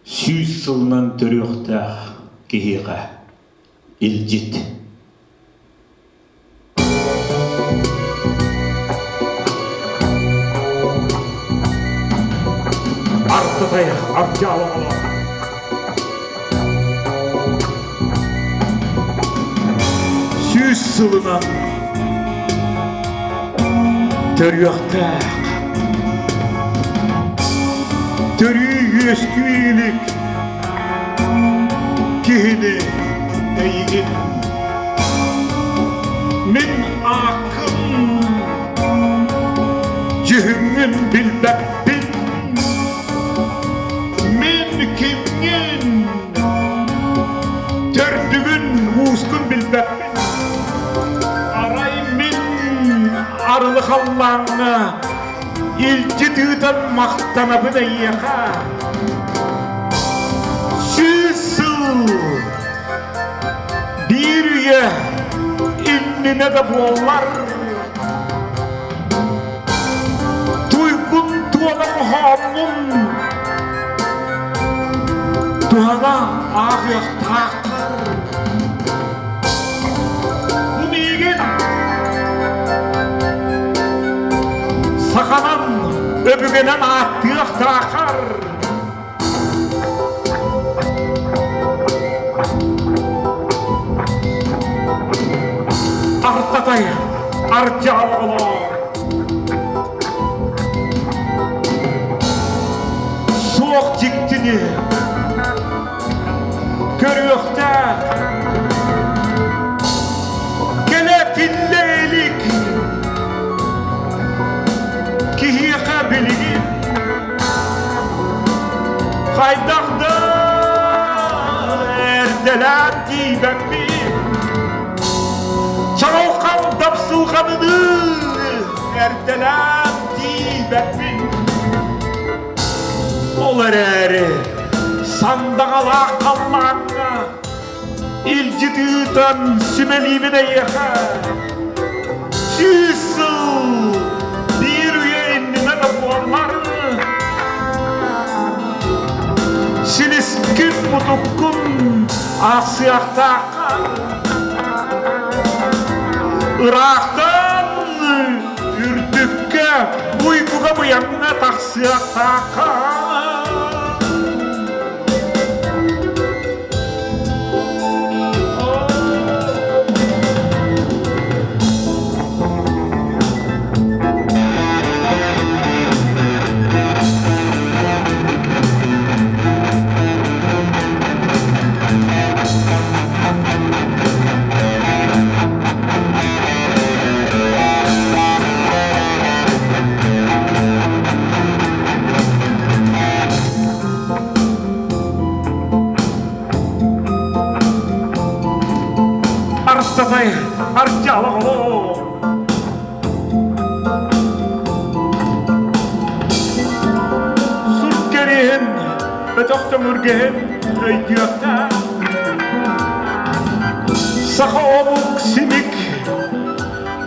100 сылынан төрүөхтээх киһиэхэ илдьит. Артатайах ардьаал оҕолоох. 100 сылынан төрүөхтээх. Төрүү үөскүү илик киһини эйигин. Мин ааккын дьүһүҥҥүн билбэппин. Мин кимҥин төрдүгүн уускун билбэппин. Арай мин арылы халлааҥҥа илдьит ыытан махтанабын эйиэхэ. 100 сыл биир үйэ иннинэ да буоллар туйгун туона хоһооммун туһана ааҕыахтаахтар. Бу миигин саханан өбүгэнэн ааттыахтаахар. Артатай ардьаал оҕолоор суох дьиктини көрүөхтээх кэлэ тиллэ илик киһиэхэ билигин хайдах да эрдэлээн тиийбэппин чаҕылхан дапсылҕаныныы эрдэлээн тиийбэппин ол эрээри сандаҕалаах халлааҥҥа илдьит ыытан сүмэлиибин эйиэхэ 100 сыл биир үйэ иннинэ да буоллар силискин мутуккун аахсыахтаахха ыраахтан үрдүккэ уйгуга быйаҥҥа тахсыахтаахха. Арстатай ардьаалаҕолоо Сур кэриэһин, өтөх төҥүргэһин өйдүөхтээх. Саха омук симик,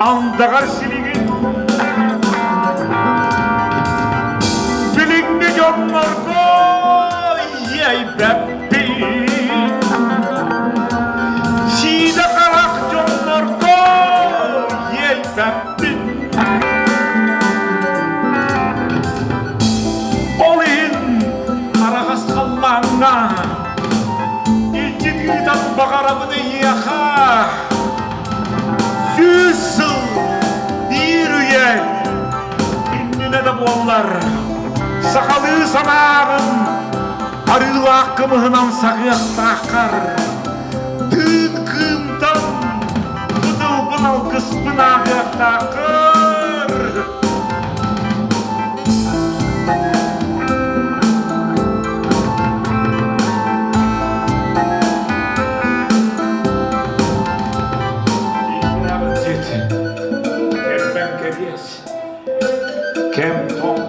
андаҕар силигин билиҥҥи дьоннорго иэйбэппин. Сиидэ харах дьоннорго иэйбэппин. Ол иһин араҕас халлааҥҥа илдьит ыытан баҕарабын эйиэхэ 100 сыл биир үйэ иннинэ да буоллар сахалыы санааҕын арыылаах кымыһынан саҕыахтааххар тыын кыымтан бытылбын алгыспын ааҕыахтааххар. Кэммэн кэриэс, кэм тоҥ,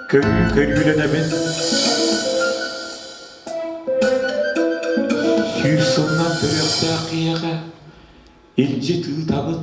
көрүү көрүүлэнэбин. 100 сылынан төрүөхтээх киһиэхэ илдьит ыытабын.